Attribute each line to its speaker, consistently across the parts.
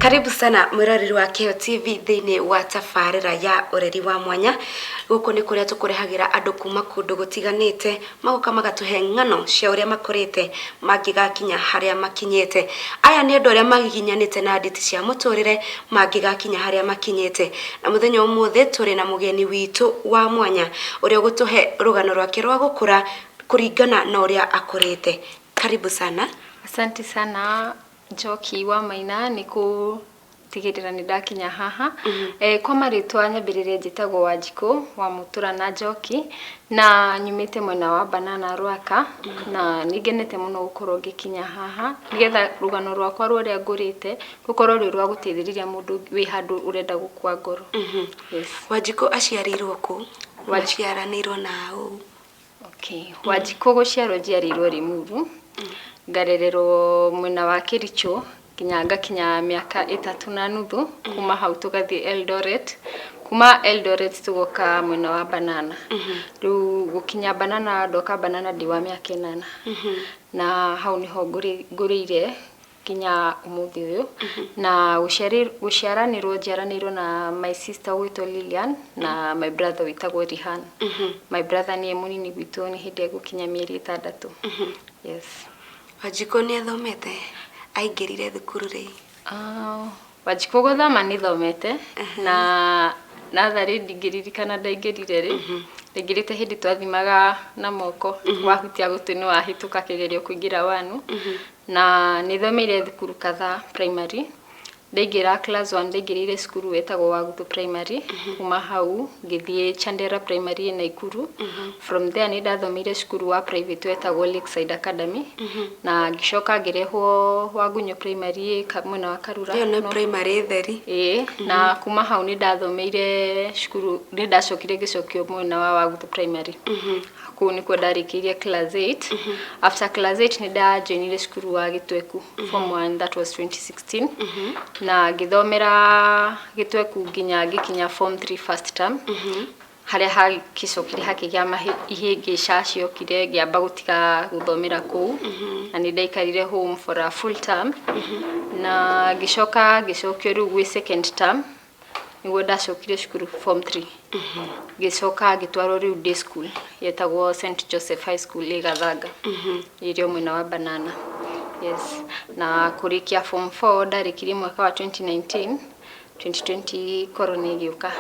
Speaker 1: Karibu sana mwĩroreri wa Kĩo TV thĩinĩ wa tabarĩra ya ũreri wa mwanya. Gũkũ nĩ kũrĩa tũkũrehagĩra andũ kuma kũndũ gũtiganĩte, magoka magatũhe ng'ano cia ũrĩa makũrĩte mangĩgakinya harĩa makinyĩte. Aya nĩ andũ arĩa magiginyanĩte na nditi cia mũtũrĩre mangĩgakinya harĩa makinyĩte. Na mũthenya ũmũthĩ tũrĩ na mũgeni witũ wa mwanya ũrĩa ũgũtũhe rũgano rwake rwa gũkũra kũringana na ũrĩa akũrĩte. Karibu sana.
Speaker 2: Asante sana Njoki wa Maina nĩ kũtigĩrĩra nĩ ndakinya haha. Kwa marĩtwa nyambĩrĩrie njĩtagwo Wanjikũ wa Mũtũra na Njoki na nyumĩte mwena wa Banana Rwaka na nĩ ngenete mũno gũkorwo ngĩkinya haha nĩgetha rũgano rwakwa rwa ũrĩa ngũrĩte rũkorwo rwĩ rwa gũteithĩrĩria mũndũ wĩ handũ ũrenda gũkua ngoro. Yes.
Speaker 1: Wanjikũ aciarĩirwo kũ? Maciaranĩirwo na ũ?
Speaker 2: Okay. Wanjikũ gũciarwo njiarĩirwo Limuru, ngarererwo mwena wa Kericho nginya ngakinya mĩaka 3.5, kuma hau tũgathiĩ Eldoret, kuma Eldoret tũgoka mwena wa Banana. Rĩu gũkinya Banana, ndoka Banana ndĩ wa mĩaka 8 na hau nĩho ngũrĩire nginya ũmũthĩ ũyũ. Na gũciaranĩrwo njiaranĩirwo na my sister ũgwĩtwo Lilian na my brother wĩtagwo Rihan. My brother nĩye mũnini gwitũ, nĩ hĩndĩ egũkinya mĩeri 6. Yes.
Speaker 1: Wanjikũ nĩ athomete? Aingĩrire thukuru rĩ?
Speaker 2: Wanjikũ gũthoma nĩ thomete na natharĩ ndingĩririkana ndaingĩrire rĩ. Ndaingĩrĩte hĩndĩ twathimaga na moko, wahutia gũtũ nĩ wahĩtũka kĩgerio kũingĩra wanu. Na nĩ thomeire thukuru kadhaa primary. Ndaingĩra class 1 ndaingĩrĩire cukuru wetagwo Waguthu Primary. Kuma hau ngĩthiĩ Chandera Primary ĩ Naikuru. From there nĩ ndathomeire cukuru wa private wetagwo Lakeside Academy. Na ngĩcoka ngĩrehwo Wagunyo Primary ĩ mwena wa Karura.
Speaker 1: Ĩyo nĩ primary theri.
Speaker 2: Ĩĩ, na kuma hau nĩ ndathomeire cukuru, nĩ ndacokire ngĩcokio mwena wa Waguthu Primary. Kũu nĩkuo ndarĩkĩirie class 8. After class 8 nĩ ndajoinire cukuru wa Gĩtweku form 1, that was 2016. Na ngĩthomera Gĩtweku nginya ngĩkinya form 3 first term. Harĩa hagĩcokire hakĩgĩa ihĩngĩca ciokire, ngĩamba gũtiga gũthomera kũu. Na nĩ ndaikarire home for a full term. Na ngĩcoka ngĩcokio rĩu gwĩ second term, nĩguo ndacokire cukuru form 3. Ngĩcoka ngĩtwarwo rĩu day school yetagwo St Joseph High School ĩ Gathanga, ĩrĩ o mwena wa Banana. Yes. Na kũrĩkia form 4 ndarĩkirie mwaka wa 2019, 2020 corona ĩgĩũka.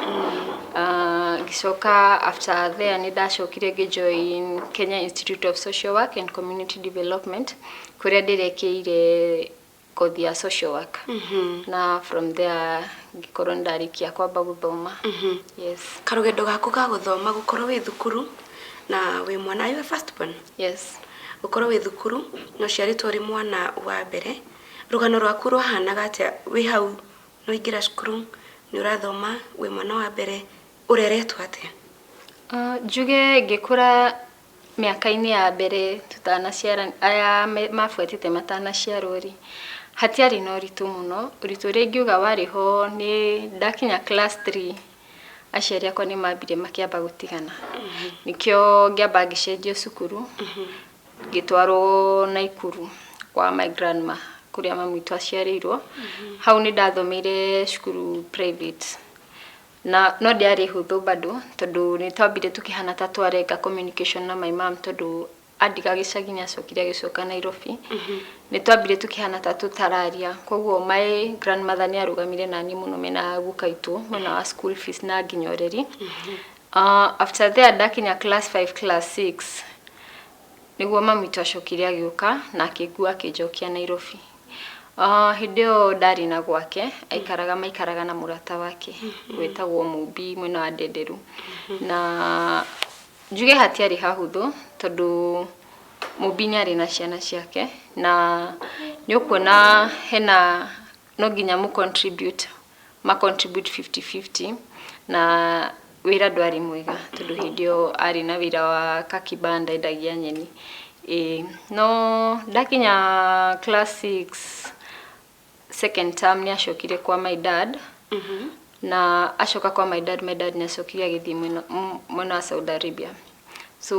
Speaker 2: Ngĩcoka after there nĩ ndacokire ngĩjoin Kenya Institute of Social Work and Community Development kũrĩa ndĩrekĩire kothi ya social work. Na from there ngĩkorwo nĩ ndarĩkia kwamba gũthoma. Yes.
Speaker 1: Karũgendo gaku ga gũthoma, gũkorwo wĩ thukuru na wĩ mwana, are you a first born?
Speaker 2: Yes.
Speaker 1: Gũkorwo wĩ thukuru na ũciarĩtwo ũrĩ mwana wa mbere, rũgano rwaku rwahanaga atĩa wĩ hau nĩ waingĩra cukuru, nĩ ũrathoma, wĩ mwana wa mbere, ũreretwo atĩa?
Speaker 2: Njuge ngĩkũra mĩaka-inĩ ya mbere tutanaciara, aya mabuatĩte matanaciarwo rĩ, hatiarĩ na ũritũ mũno. Ũritũ ũrĩa ingiuga warĩ ho nĩ ndakinya class 3 aciari akwa nĩ mambire makĩamba gũtigana. Nĩkĩo ngĩamba ngĩcenjio cukuru, ngĩtwarwo Naikuru kwa my grandma kũrĩa mami witũ aciarĩirwo. Hau nĩ ndathomeire cukuru private. Na no ndĩarĩ hũthũ bado tondũ nĩ twambire tũkĩhana ta twarenga communication na my mom, tondũ andiga gĩcagi nĩ acokire agĩcoka Nairobi. Nĩ twambire tũkĩhana ta tũtararia, koguo my grandmother nĩ arũgamire nani mũno mena guka witũ mwena wa school fees na nginya ũreri. After there ndakinya class 5, class 6 nĩguo mami witũ acokire agĩũka na akĩngua akĩnjokia Nairobi. Hĩndĩ ĩyo ndarĩ na gwake, aikaraga maikaraga na mũrata wake wĩtagwo Mũmbi mwena wa Ndenderu. Na njuge hatiarĩ hahũthũ tondũ Mũmbi nĩ arĩ na ciana ciake na nĩ ũkuona hena no nginya mũ contribute, ma contribute 50-50, na wĩra ndwarĩ mwega tondũ hĩndĩ ĩyo arĩ na wĩra wa kakibanda endagia nyeni. Ĩĩ, no ndakinya class 6 second term nĩ acokire kwa my dad, na acoka kwa my dad, my dad nĩ acokire agĩthiĩ mwena wa Saudi Arabia, so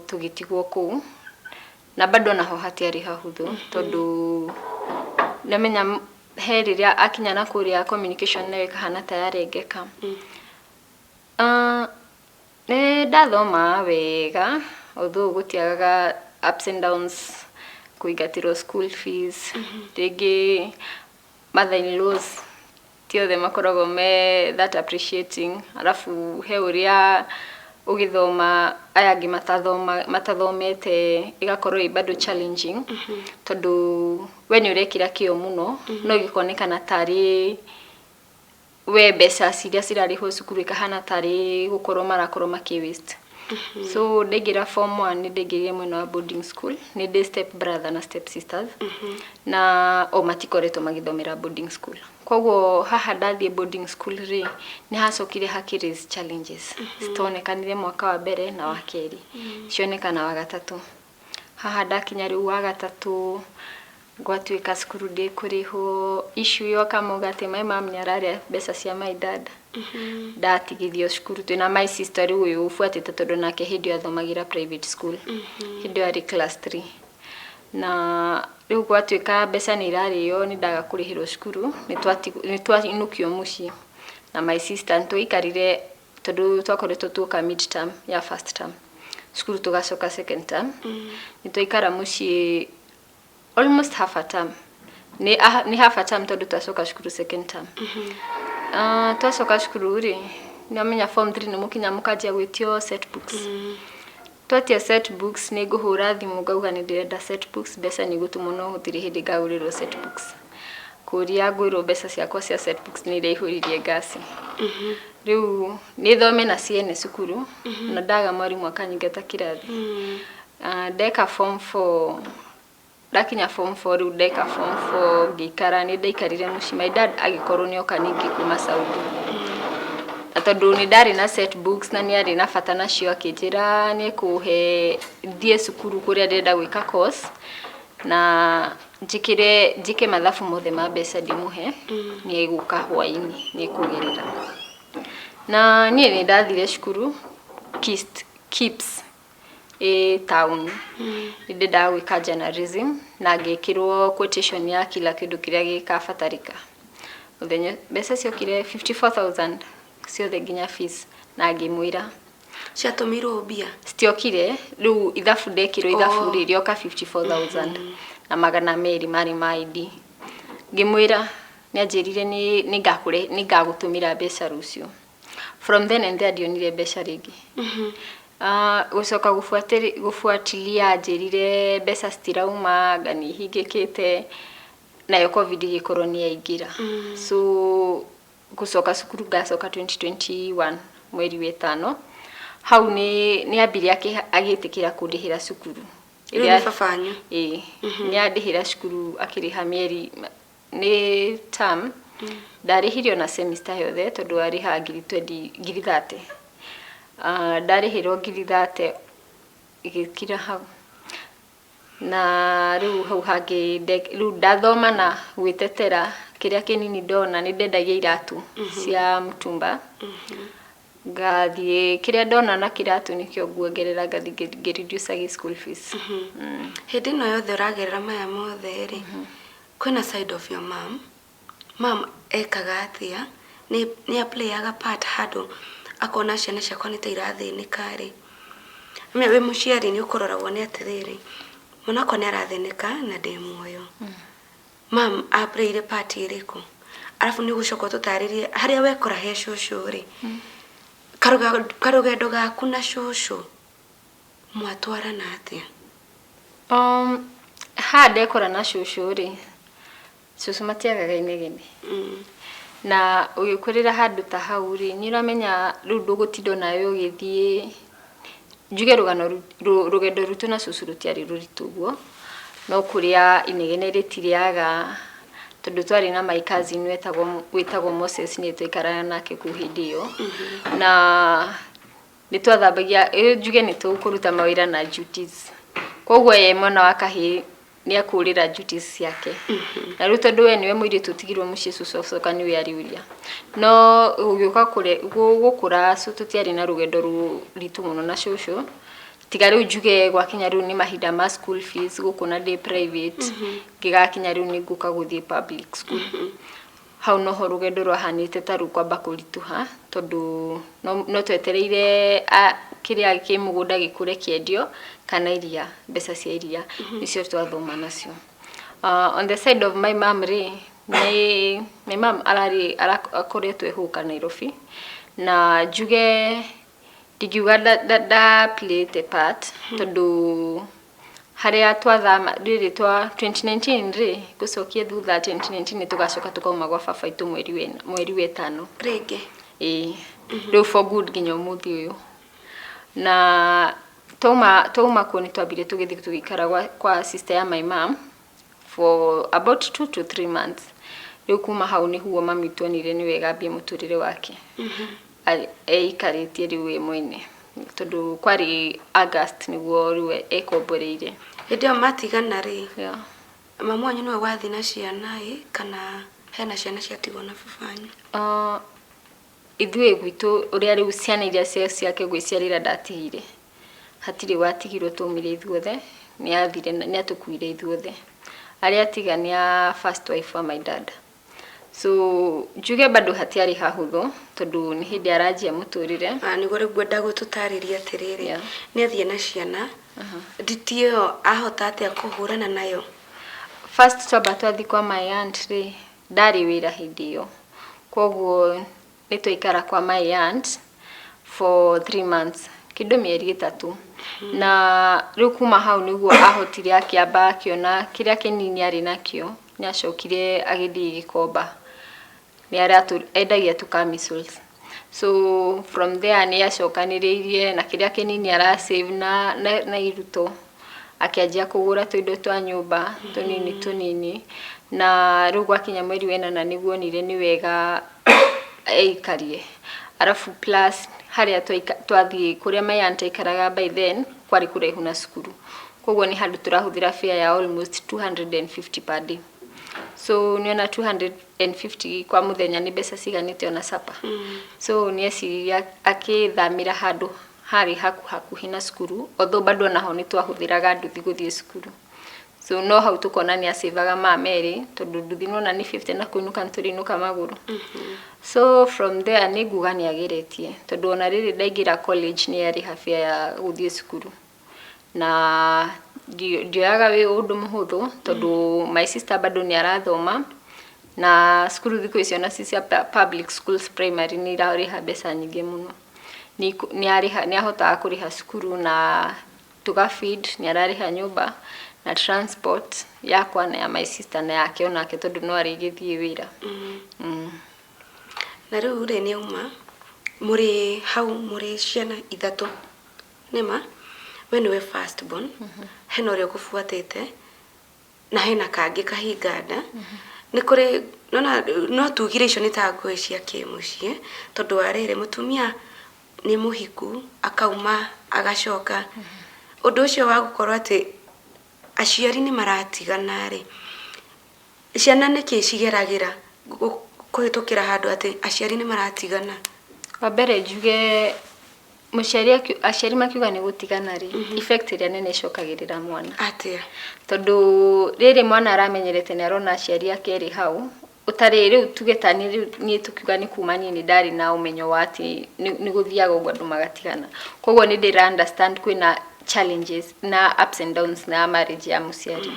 Speaker 2: tũgĩtigwo kũu na bado naho hatiarĩ hahũthũ tondũ nĩamenya. He rĩrĩa akinya na kũrĩa communication nayo ĩkahana ta yarengeka. Nĩ ndathoma wega, although gũtiagaga ups and downs, kũingatĩrwo school fees, rĩngĩ mother in laws ti othe makoragwo me that appreciating, arabu he ũrĩa ũgĩthoma aya angĩ matathoma matathomete, ĩgakorwo ĩ bado challenging, tondũ we nĩ ũrekĩra kĩo mũno, no gĩkonekana tarĩ we mbeca ciria cirarĩhwo cukuru ikahana tarĩ gũkorwo marakorwo makĩ waste. So ndaingĩra form 1, nĩ ndaingĩrire mwena wa boarding school. Nĩ ndĩ step brother na step sisters, na o matikoretwo magĩthomera boarding school. Koguo haha ndathiĩ boarding school rĩ, nĩ hacokire hakĩ raise challenges citonekanire mwaka wa mbere na wa kerĩ, cionekana wa gatatũ. Haha ndakinya rĩu wa gatatũ, gwatuĩka cukuru ndĩkũrĩhwo. Issue yoka, mauga atĩ my mom nĩ ararĩa mbeca cia my dad. Ndatigithio cukuru twĩna my sister rĩu ũyũ ũbuatĩte, tondũ nake hĩndĩ ĩyo athomagĩra private school, hĩndĩ ĩyo arĩ class 3. Na rĩu gwatuĩka mbeca nĩ irarĩo, nĩ ndaga kũrĩhĩrwo cukuru, nĩ twainũkio mũciĩ na my sister. Nĩ twaikarire, tondũ twakoretwo tuoka mid term ya first term cukuru, tũgacoka second term. Nĩ twaikara mũciĩ almost half a term, nĩ half a term, tondũ twacoka cukuru second term. Twacoka cukuru rĩ, nĩwamenya form 3 nĩ mũkinya mũkanjia gwĩtio set books. Twatia set books, nĩ ngũhũra thimũ ngauga nĩ ndĩrenda set books, mbeca nĩ igũtũmwo, no gũtirĩ hĩndĩ ngagũrĩrwo set books. Kũria ngwĩrwo mbeca ciakwa cia set books nĩ iria ihũririe ngasi. Rĩu nĩ thome na ciene cukuru, na ndaga mwarimũ akanyingata kĩrathi. Ndeka form 4, ndakinya form 4 rĩu, ndeka form 4 ngĩikara, nĩ ndaikarire mũciĩ. My dad agĩkorwo nĩ oka ningĩ kuma Saudi, na tondũ nĩ ndarĩ na set books na nĩ arĩ na bata nacio, akĩnjĩra nĩ ekũhe thiĩ cukuru kũrĩa ndĩrenda gwĩka course, na njĩkĩre njĩke mathabu mothe ma mbeca ndĩmũhe, nĩ egũka hwaĩ-inĩ, nĩ ekũgerera. Na niĩ nĩ ndathire cukuru KIST, KIPS ĩ town. Nĩ ndendaga gwĩka journalism, na ngĩkĩrwo quotation ya kila kĩndũ kĩrĩa gĩkabatarĩka. Mũthenya mbeca ciokire 54,000 ciothe nginya fees, na ngĩmwĩra.
Speaker 1: Ciatũmĩirwo mbia?
Speaker 2: Citiokire rĩu, ithabu ndekirwo ithabu rĩ, rĩoka 54,000 na 200 marĩ ma ID. Ngĩmwĩra, nĩ anjĩrire nĩ ngagũtũmĩra mbeca rũciũ. From then and there ndionire mbeca rĩngĩ. Gũcoka gũbuatilia, anjĩrire mbeca citirauma, anga nĩ ihingĩkĩte, nayo COVID ĩgĩkorwo nĩ yaingĩra. So gũcoka cukuru ngacoka 2021 mweri wa ĩtano. Hau nĩ ambire agĩtĩkĩra kũndĩhĩra cukuru.
Speaker 1: Rĩu nĩ baba wanyu?
Speaker 2: Ĩĩ, nĩ andĩhĩra cukuru, akĩrĩha mĩeri nĩ term, ndarĩhirio na semester yothe, tondũ arĩhaga ngiri 20, ngiri 30. Ndarĩhĩrwo ngiri 30, ĩgĩkira hau. Na rĩu hau hangĩ rĩu ndathoma na gwĩtetera kĩrĩa kĩnini ndona. Nĩ ndendagia iratũ cia mtumba, ngathiĩ kĩrĩa ndona na kĩratũ nĩkĩo nguongerera, ngathiĩ ngĩ-reduce school fees.
Speaker 1: Hĩndĩ ĩno yothe ũragerera maya mothe rĩ, kwĩna side of your mom. Mom ekaga atĩa? Nĩ aplayaga part handũ akona ciana ciakwa nĩ ta irathĩnĩka rĩ? Wĩ mũciari nĩ ũkũrora wone atĩrĩrĩ, mwana wakwa nĩ arathĩnĩka na ndĩ muoyo. Mam aplayire part ĩrĩkũ? Arabu nĩ ũgũcoka ũtũtarĩrie harĩa wekora he cũcũ rĩ, karũgendo gaku na cũcũ mwatwarana atĩa?
Speaker 2: Haha ndekora na cũcũ rĩ, cũcũ matiagaga inegene. Na ũgĩkũrĩra handũ ta hau rĩ, nĩ ũramenya rĩu ndũgũtinda nawe ũgĩthiĩ. Njuge rũgano rũgendo rwitũ na cũcũ rũtiarĩ rũritũ ũguo, no kũrĩa inegene rĩtirĩaga, tondũ twarĩ na my cousin wĩtagwo Moses, nĩ twaikaraga nake kũu hĩndĩ ĩyo, na nĩ twathambagia, njuge nĩ tũkũruta mawĩra na duties. Koguo ye mwana wa kahĩĩ nĩ akũrĩra duties ciake, na rĩu tondũ we nĩwe mũirĩtu ũtigirwo mũciĩ, cũcũ acoka nĩwe arĩũria. No ũgĩũka gũkũra, tũtiarĩ na rũgendo rũritũ mũno na cũcũ. Tiga rĩu njuge gwakinya rĩu nĩ mahinda ma school fees gũkũ na ndĩ private, ngĩgakinya rĩu nĩ ngũka gũthiĩ public school. Hau noho rũgendo rwahanĩte ta rĩu kwamba kũritũha, tondũ no twetereire kĩrĩa kĩ mũgũnda gĩkũre kĩendio, kana iria, mbeca cia iria nĩcio twathoma nacio. On the side of my mom rĩ, nĩ my mom ararĩ akoretwo ehũka Nairobi, na njuge ndingiuga nda played a part, tondũ harĩa twathama rĩrĩ twa 2019 rĩ, ngũcokie thutha 2019 nĩ tũgacoka tũkauma gwa baba witũ mweri wa ĩtano.
Speaker 1: Rĩngĩ?
Speaker 2: Ĩĩ, rĩu for good nginya ũmũthĩ ũyũ. Na twauma kuo nĩ twambire tũgĩthiĩ tũgĩikara kwa sister ya my mom for about 2 to 3 months. Rĩu kuma hau nĩguo mami tuonire nĩ wega ambie mũtũrĩre wake eikarĩtie rĩu we mwene, tondũ kwarĩ August nĩguo rĩu ekomboreire.
Speaker 1: Hĩndĩ ĩyo matigana rĩ, mamu wanyu nĩwe wathiĩ na ciana ĩ, kana hena ciana ciatigwo na baba wanyu?
Speaker 2: Ithuĩ gwitũ ũrĩa rĩu ciana iria ciake gwĩciarĩra ndatigire, hatirĩ watigirwo, twaumire ithuothe. Nĩ athire, nĩ atũkuire ithuothe. Arĩa atiga nĩ a first wife wa my dad. So njuge bado hatiarĩ hahũthũ, tondũ nĩ hĩndĩ aranjia mũtũrĩre.
Speaker 1: Ah, nĩguo rĩu ngwenda gũtũtarĩria atĩrĩrĩ, nĩ athiĩ na ciana, nditi ĩyo ahota atĩa kũhũrana nayo?
Speaker 2: First twamba twathiĩ kwa my aunt rĩ, ndarĩ wĩra hĩndĩ ĩyo, koguo nĩ twaikara kwa my aunt for 3 months, kĩndũ mĩeri 3. Na rĩu kuma hau nĩguo ahotire akĩamba akĩona kĩrĩa kĩnini arĩ nakĩo. Nĩ acokire agĩthiĩ Gĩkomba, nĩ endagia tũ camisoles. So from there nĩ acokanĩrĩirie na kĩrĩa kĩnini arasave na iruto, akĩanjia kũgũra tũindo twa nyũmba tũnini tũnini. Na rĩu gwakinya mweri wa ĩnana nĩguo onire nĩ wega eikarie. Arabu plus harĩa twathiĩ kũrĩa my aunt aikaraga by then kwarĩ kũraihu na cukuru, koguo nĩ handũ tũrahũthĩra fare ya almost 250 per day. So nĩona 250 kwa mũthenya nĩ mbeca ciganĩte ona sapa. So nĩ eciririe akĩthamĩra handũ harĩ hakuhĩ na cukuru, although bado onaho nĩ twahũthĩraga nduthi gũthiĩ cukuru. So no hau tũkona nĩ acĩvaga maa merĩ, tondũ nduthi nona nĩ 50 na kũinũka nĩ tũrĩinũka magũrũ. So from there nĩ nguga nĩ ageretie, tondũ ona rĩrĩ ndaingĩra college nĩ arĩha fare ya gũthiĩ cukuru, na ndioyaga wĩ ũndũ mũhũthũ, tondũ my sister bado nĩ arathoma na cukuru thikũ icio nacio cia public schools primary nĩ irarĩha mbeca nyingĩ mũno. Nĩ ahotaga kũrĩha cukuru na tũga feed, nĩ ararĩha nyũmba na transport yakwa na ya my sister na yake onake, tondũ no arĩgĩthiĩ wĩra.
Speaker 1: Na rĩu rĩ, nĩ auma, mũrĩ hau mũrĩ ciana ithatũ, nĩma we nĩwe first born, hena ũrĩa ũgũbuatĩte na hena kangĩ kahinga nda. Nĩ kũrĩ nona no tugire icio nĩ ta ngũĩ cia kĩmũciĩ, tondũ wa rĩrĩ, mũtumia nĩ mũhiku akauma agacoka, ũndũ ũcio wa gũkorwo atĩ aciari nĩ maratigana rĩ, ciana nĩkĩ cigeragĩra kũhĩtũkĩra handũ atĩ aciari nĩ maratigana?
Speaker 2: Wa mbere njuge mũciari aciari makiuga nĩ gũtigana rĩ, effect ĩrĩa nene ĩcokagĩrĩra mwana.
Speaker 1: Atĩa?
Speaker 2: Tondũ rĩrĩ mwana aramenyerete nĩ arona aciari ake erĩ hau ũtarĩ. Rĩu tuge ta niĩ, rĩu niĩ tũkiuga nĩ kuma niĩ nĩ ndarĩ na ũmenyo wa atĩ nĩ gũthiaga ũguo andũ magatigana, koguo nĩ ndĩra understand kwĩna challenges na ups and downs na marriage ya mũciari.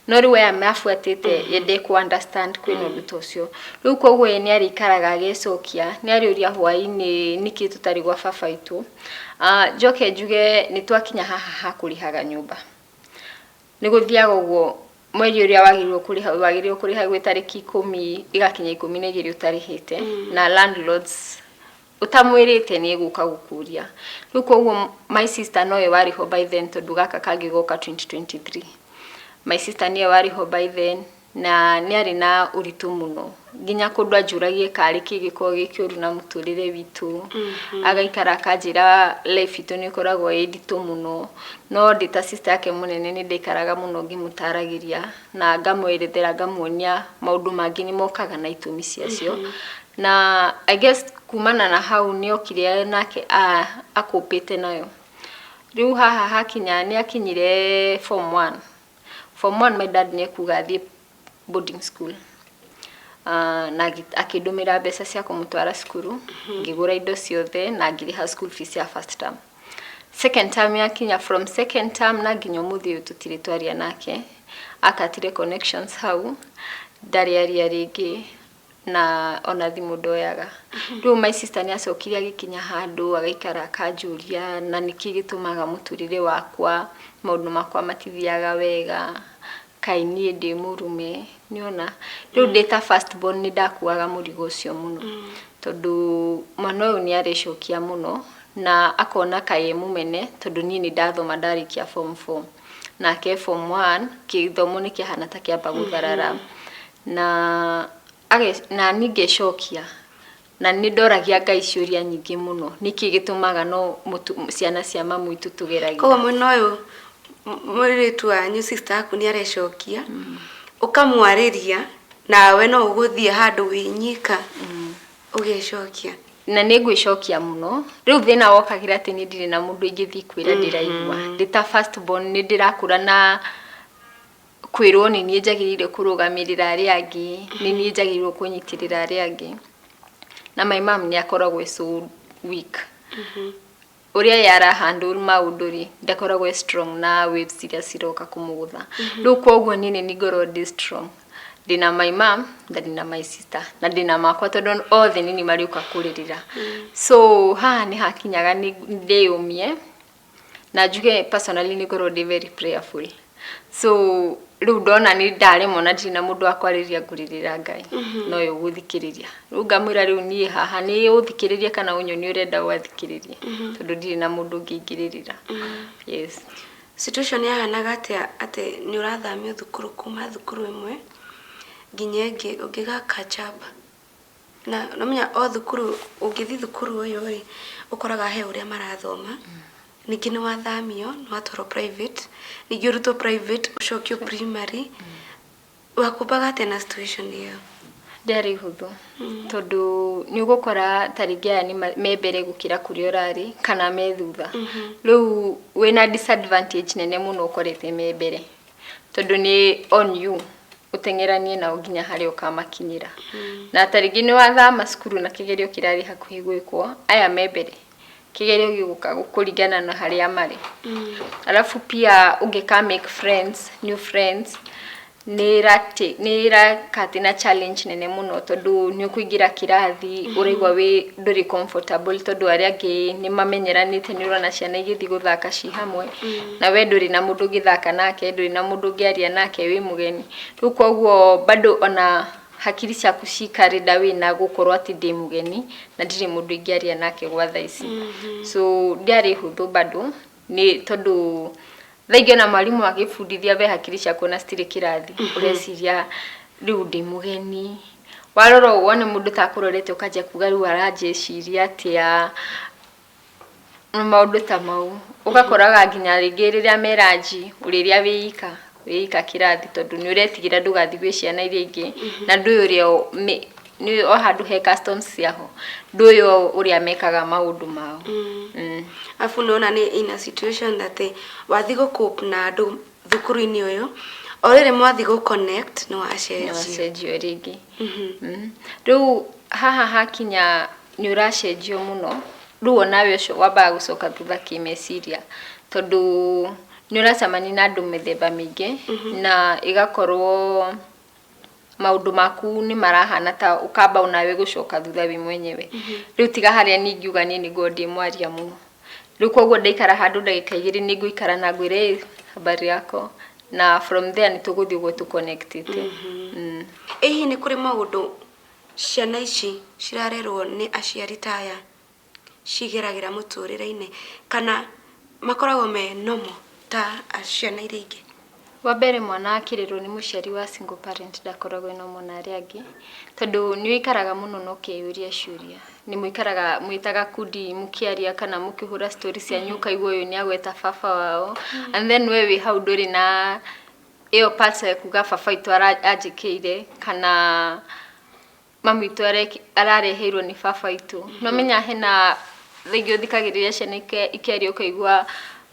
Speaker 2: No rĩu aya mabuatĩte ye ndekũ understand kwĩna ũndũ ta ũcio. Rĩu koguo ye nĩ arĩikaraga agecokia, nĩ arĩũria hwaĩ-inĩ nĩkĩ tũtarĩ gwa baba witũ. Njoke njuge nĩ twakinya haha ha kũrĩhaga nyũmba, nĩ gũthiaga ũguo mweri ũrĩa wagĩrĩirwo kũrĩha, wagĩrĩirwo kũrĩha gwĩ tarĩki 10, igakinya 12 ũtarĩhĩte, na landlords ũtamwĩrĩte nĩ egũka gũkũria. Rĩu koguo my sister nowe warĩ ho by then, tondũ gaka kangĩ goka 2023, my sister nĩwe warĩ ho by then, na nĩ arĩ na ũritũ mũno nginya kũndũ anjũragie karĩ kĩ gĩkoragwo gĩ kĩũru na mũtũrĩre witũ. Agaikara akanjĩra life itũ nĩ ĩkoragwo ĩ nditũ mũno. No ndĩ ta sister yake mũnene nĩ ndaikaraga mũno ngĩmũtaragĩria na ngamwerethera, ngamuonia maũndũ mangĩ nĩ mokaga na itũmi ciacio. Na I guess kumana na hau nĩ okire nake akũpĩte nayo. Rĩu haha hakinya nĩ akinyire form 1. Form 1 my dad nĩ ekuga athiĩ boarding school. Na akĩndũmĩra mbeca cia kũmũtwara cukuru, ngĩgũra indo ciothe na ngĩrĩha school fees ya first term. Second term yakinya, from second term na nginya ũmũthĩ ũyũ tũtirĩ twaria nake. Akatire connections hau, ndarĩ aria rĩngĩ na ona thimũ ndoyaga. Rĩu my sister nĩ acokire agĩkinya handũ agaikara akanjũria na nĩkĩ gĩtũmaga mũtũrĩre wakwa, maũndũ makwa matithiaga wega, kaĩ niĩ ndĩ mũrume, nĩona. Rĩu ndĩ ta first born nĩ ndakuaga mũrigo ũcio mũno, tondũ mwana ũyũ nĩ arecokia mũno na akona kaĩ e mũmene, tondũ niĩ nĩ ndathoma ndarĩkia form 4, nake form 1 gĩthomo nĩ kĩahana ta kĩamba gũtharara, na na niĩ ngecokia na nĩ ndoragia Ngai ciũria nyingĩ mũno, nĩkĩ gĩtũmaga no ciana cia mamu witũ tũgeragia.
Speaker 1: Koguo mwena ũyũ mũirĩtu wanyu, sister yaku, nĩ arecokia, ũkamwarĩria, nawe no ũgũthiĩ handũ wĩ nyika ũgecokia.
Speaker 2: Na nĩ ngwĩcokia mũno. Rĩu thĩna wokagĩra atĩ niĩ ndirĩ na mũndũ ingĩthiĩ kwĩra ndĩraigua. Ndĩ ta first born nĩ ndĩrakũra na kwĩrwo nĩ niĩ njagĩrĩire kũrũgamĩrĩra arĩa angĩ, nĩ niĩ njagĩrĩirwo kũnyitĩrĩra arĩa angĩ, na my mom nĩ akoragwo e so weak ũrĩa ye ara handle maũndũ rĩ, ndakoragwo e strong na waves iria ciroka kũmũgũtha. Rĩu koguo niĩ nĩ ngorwo ndĩ strong, ndĩna my mom na ndĩna my sister na ndĩna makwa, tondũ othe nĩ niĩ marĩũka kũrĩrĩra. So haha nĩ hakinyaga nĩ ndĩyũmie na njuge personally nĩ ngorwo ndĩ very prayerful. So rĩu ndona nĩ ndaremwo na ndirĩ na mũndũ wa kwarĩria, ngũrĩrĩra Ngai no ũyũ ũgũthikĩrĩria. Rĩu ngamwĩra, rĩu niĩ haha nĩ ũthikĩrĩrie kana ũnyonie ũrenda gwathikĩrĩria, tondũ ndirĩ na mũndũ ũngĩ ingĩrĩrĩra. Yes.
Speaker 1: Situation yahanaga atĩa atĩ nĩ ũrathamio thukuru kuma thukuru ĩmwe nginya ĩngĩ ũngĩga catch up? Na nomenya o thukuru ũngĩthiĩ, thukuru ũyũ rĩ, ũkoraga he ũrĩa marathoma, ningĩ nĩ wathamio, nĩ watwarwo private, ningĩ ũrutwo private, ũcokio primary. Wakumbaga atĩa na situation ĩyo?
Speaker 2: Ndĩarĩ hũthũ, tondũ nĩ ũgũkora ta rĩngĩ aya nĩ me mbere gũkĩra kũrĩa ũrarĩ kana me thutha. Rĩu wĩna disadvantage nene mũno ũkorete me mbere, tondũ nĩ on you ũteng'eranie nao nginya harĩa ũkamakinyĩra. Na ta rĩngĩ nĩ wathama cukuru na kĩgerio kĩrarĩ hakuhĩ gwĩkwo, aya me mbere, kĩgerio gĩgũka kũringana na harĩa marĩ. Alafu pia ũngĩka make friends, new friends, nĩ ĩrakatĩ na challenge nene mũno, tondũ nĩ ũkũingĩra kĩrathi ũraigua wĩ ndũrĩ comfortable, tondũ arĩa angĩ nĩ mamenyeranĩte, nĩ ũrona ciana igĩthiĩ gũthaka ci hamwe na we ndũrĩ na mũndũ ũngĩthaka nake, ndũrĩ na mũndũ ũngĩaria nake, wĩ mũgeni. Rĩu koguo bado ona hakiri ciaku cikarĩnda wĩna gũkorwo atĩ ndĩ mũgeni na ndirĩ mũndũ ingĩaria nake gwa thaa ici. So ndĩarĩ hũthũ bado, nĩ tondũ thaa ingĩ ona mwarimũ agĩbundithia, we hakiri ciaku ona citirĩ kĩrathi, ũreciria rĩu ndĩ mũgeni. Warora ũũ wone mũndũ takũrorete, ũkanjia kuga rĩu aranjĩciria atĩa, maũndũ ta mau. Ũgakoraga nginya rĩngĩ rĩrĩa me ranji ũrĩrĩa wĩ ika kĩrathi, tondũ nĩ ũretigĩra ndũgathiĩ gwĩ ciana iria ingĩ, na ndũĩ ũrĩa nĩ o handũ he customs ciaho, ndũĩ ũrĩa mekaga maũndũ mao.
Speaker 1: Afu nĩwona nĩ in a situation that wathiĩ gũ cope na andũ thukuru-inĩ ũyũ, o rĩrĩ mwathiĩ gũ connect nĩ wacenjio.
Speaker 2: Nĩ wacenjio rĩngĩ. Rĩu haha hakinya nĩ ũracenjio mũno. Rĩu onawe ũcio wambaga gũcoka thutha kĩmeciria, tondũ nĩ ũracemania na andũ mĩthemba mĩingĩ, na ĩgakorwo maũndũ maku nĩ marahana ta ũkamba onawe gũcoka thutha wĩ mwenyewe. Rĩu tiga harĩa niĩ ingiuga niĩ nĩngorwo ndĩ mwaria mũno. Rĩu koguo ndaikara handũ ndagĩka 2 nĩ ngũikara na ngwĩre, "Ĩ, habari yako?" Na from there nĩ tũgũthiĩ ũguo tũconnectĩte.
Speaker 1: Ĩ hihi nĩ kũrĩ maũndũ ciana ici cirarerwo nĩ aciari ta aya cigeragĩra mũtũrĩre-inĩ, kana makoragwo me normal ta ciana iria ingĩ?
Speaker 2: Wa mbere, mwana akĩrerwo nĩ mũciari wa single parent ndakoragwo ena na arĩa angĩ, tondũ nĩ ũikaraga mũno na ũkeyũria ciũria. Nĩ mũikaraga mwĩ ta gakundi mũkĩaria kana mũkĩhũra story cianyu, ũkaigua ũyũ nĩ agweta baba wao, and then we wĩ hau ndũrĩ na ĩyo part ya kuga baba witũ anjĩkĩire kana mami witũ arareheirwo nĩ baba witũ. No menya hena rĩngĩ ũthikagĩrĩria ciana ikĩaria, ũkaigua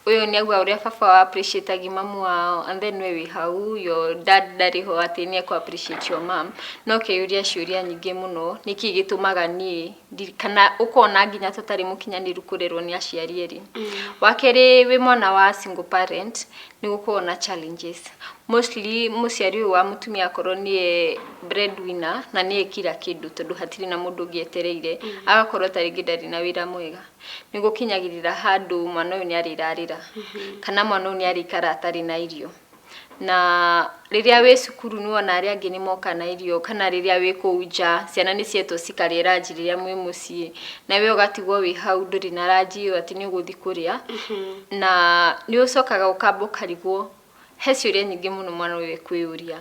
Speaker 2: Ũyũ nĩ auga ũrĩa baba wa appreciate mamu wao, and then we wĩ hau, your dad ndarĩ ho atĩ nĩ ekũ appreciate your mom. No kĩũria ciũria nyingĩ mũno, nĩkĩ gĩtũmaga niĩ kana ũkona nginya tũtarĩ mũkinyanĩru kũrerwo nĩ aciari erĩ. Wa kerĩ, wĩ mwana wa single parent nĩ gũkoragwo na challenges. Mostly mũciari ũyũ wa mũtumia akorwo nĩye breadwinner na nĩye kila kĩndũ, tondũ hatirĩ na mũndũ ũngĩ etereire, agakorwo ta rĩngĩ ndarĩ na wĩra mwega, nĩ gũkinyagĩrĩra handũ mwana ũyũ nĩ arĩrarĩra kana mwana ũyũ nĩ arĩikara atarĩ na irio. Na rĩrĩa wĩ cukuru nĩ wona arĩa angĩ nĩ moka na irio, kana rĩrĩa wĩ kũu nja ciana nĩ cietwo cikarĩe ranji rĩrĩa mwĩ mũciĩ, na we ũgatigwo wĩ hau ndũrĩ na ranji ĩyo atĩ nĩ ũgũthiĩ kũrĩa. Na nĩ ũcokaga ũkamba ũkarigwo, he ciũria nyingĩ mũno mwana ũyũ ekwĩyũria.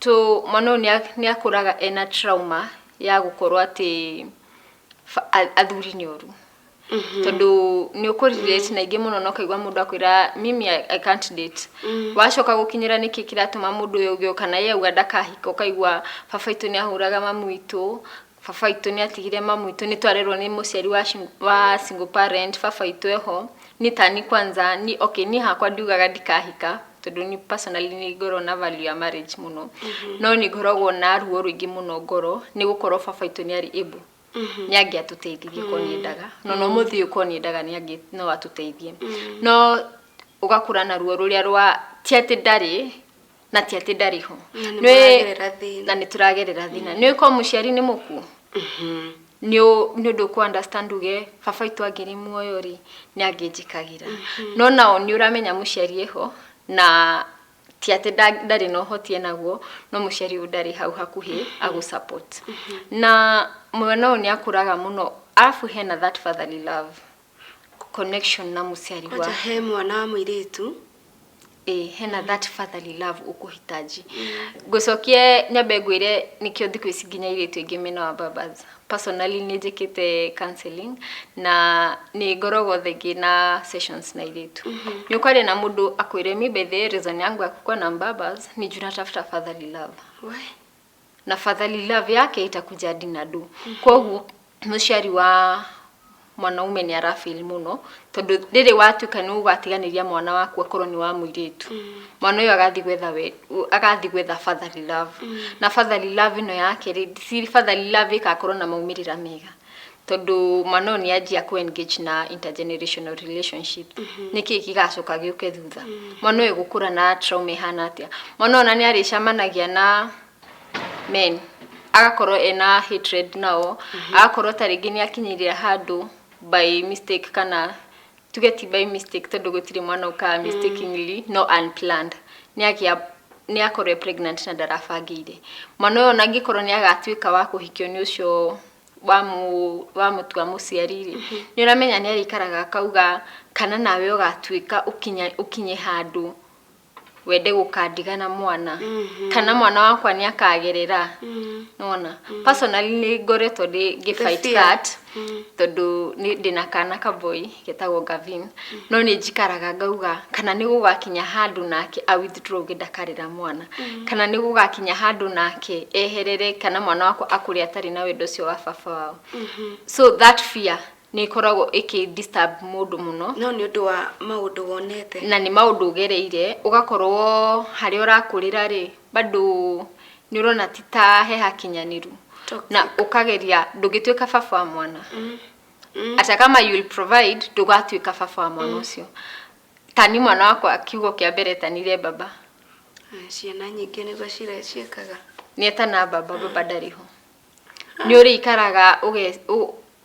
Speaker 2: To mwana ũyũ nĩ akũraga ena trauma ya gũkorwo atĩ athuri nĩ oru, tondũ nĩ ũkũ-relate na ingĩ mũno na ũkaigua mũndũ akwĩra, "Mimi I can't date." Wacoka gũkinyĩra nĩkĩ kĩratũma mũndũ ũyũ ũngĩ kana ye auga ndakahika, ũkaigua baba witũ nĩ ahũraga mamu witũ, baba witũ nĩ atigire mamu witũ, nĩ twarerwo nĩ mũciari wa single parent, baba witũ eho. Ni tani kwanza ni okay, ni hakwa ndiugaga ndikahika, tondũ ni personally nĩ ngoragwo na value ya marriage mũno, no nĩ ngoragwo na ruo rũingĩ mũno ngoro nĩ gũkorwo baba witũ nĩ arĩ able, nĩ angĩatũteithirie korwo nĩendaga, no mũthĩ ũyũ korwo nĩendaga nĩ angĩ no atũteithie. No ũgakũra na ruo rũrĩa rwa ti atĩ ndarĩ na ti atĩ ndarĩ ho.
Speaker 1: Na nĩ mũragerera thĩna.
Speaker 2: Na nĩ tũragerera thĩna. Nĩ ũkorwo mũciari nĩ mũkuũ, nĩ ũndũ ũkũ understand uge baba witũ angĩrĩ muoyo rĩ, nĩ angĩnjĩkagĩra. No nao nĩ ũramenya mũciari eho na ti atĩ ndarĩ na ũhoti enaguo, no mũciari ũyũ ndarĩ hau hakuhĩ agũ support. Na mwana ũyũ nĩ akũraga mũno, arabu hena that fatherly love connection na mũciari wa
Speaker 1: Kwanja he mwana wa mũirĩtu.
Speaker 2: Ĩ, hena that fatherly love ũkũhitaji. Ngũcokie nyambe ngwĩre nĩkĩo thikũ ici nginya airĩtu aingĩ mena wa babas. Personally nĩ njĩkĩte counseling na nĩ ngoragwo thaingĩ na sessions na airĩtu. Nĩ ũkwaria na mũndũ akwĩre, "Mi by the way, reason yangu ya kukuwa na mbabas ni juu natafuta fatherly love."
Speaker 1: We.
Speaker 2: Na fatherly love yake itakuja hadi na do. Koguo mũciari wa mwanaume nĩ arafeel mũno, tondũ rĩrĩ watuĩka nĩ ũgatiganĩria mwana waku, akorwo nĩ wa mũirĩtu, mwana ũyũ agathiĩ gwetha we agathiĩ gwetha fatherly love. Na fatherly love ĩno yake rĩ, ti fatherly love ĩgakorwo na maumĩrĩra mega, tondũ mwana ũyũ nĩ anjia ku engage na intergenerational relationship. Nĩkĩ gĩgacoka gĩũke thutha? Mwana ũyũ gũkũra na trauma ĩhana atĩa? Mwana ũyũ ona nĩ arĩcemanagia na men, agakorwo ena hatred nao, agakorwo ta rĩngĩ nĩ akinyĩrĩra handũ by mistake, kana tuge ti by mistake, tondũ gũtirĩ mwana ũkaga mistakenly, no unplanned, nĩ agĩa nĩ akorwo e pregnant na ndarabangĩire. Mwana ũyũ ona angĩkorwo nĩ agatuĩka wa kũhikio nĩ ũcio wamũtua mũciari rĩ, nĩ ũramenya nĩ arĩikaraga akauga kana nawe ũgatuĩka ũkinya ũkinye handũ wende gũkandiga na mwana, kana mwana wakwa nĩ akagerera. Nona personally nĩ ngoretwo ndĩ ngĩ fight
Speaker 1: fear.
Speaker 2: that, tondũ nĩ ndĩna kana kaboi getagwo Gavin, no nĩ njikaraga ngauga kana nĩ gũgakinya handũ nake a withdraw uge ndakarera mwana, kana nĩ gũgakinya handũ nake eherere, kana mwana wakwa akũre atarĩ na wendo ũcio wa baba wao. So that fear nĩ ĩkoragwo ĩkĩ disturb mũndũ mũno.
Speaker 1: No nĩ ũndũ wa maũndũ wonete.
Speaker 2: Na nĩ maũndũ ũgereire, ũgakorwo harĩa ũrakũrĩra rĩ, bado nĩ ũrona ti ta he hakinyanĩru.
Speaker 1: Toxic.
Speaker 2: Na ũkageria ndũngĩtuĩka baba wa mwana. Ata kama you will provide, ndũgatuĩka baba wa mwana ũcio. Tani mwana wakwa kiugo kĩa mbere etanire baba.
Speaker 1: Ciana nyingĩ nĩguo ciĩkaga.
Speaker 2: Nĩ etana baba, baba ndarĩ ho. Nĩ ũrĩikaraga ũge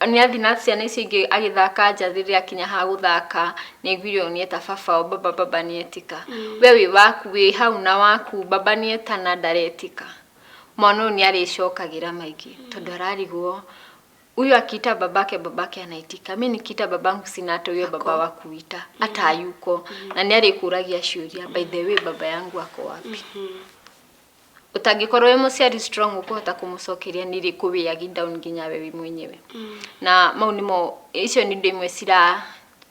Speaker 2: nĩ athi na ciana icio ingĩ agĩthaka nja, rĩrĩa akinya ha gũthaka nĩ aiguire ũũ nĩeta baba wao baba, baba nĩetika. We wĩ waku wĩ hau na waku baba nĩetana ndaretika. Mwana ũyũ nĩ arĩcokagĩra maingĩ, tondũ ararigwo, huyu akiita babake, babake anaitika, mi nikiita babangu sina hata huyo baba wa kuita, hata hayuko. Na nĩ arĩkũragia ciũria, "By the way, baba yangu ako wapi?" Ũtangĩkorwo wĩ mũciari strong ũkũhota kũmũcokeria, nĩ rĩkũwĩagi down nginya we wĩ mwenyewe. Na mau nĩmo, icio nĩ indo imwe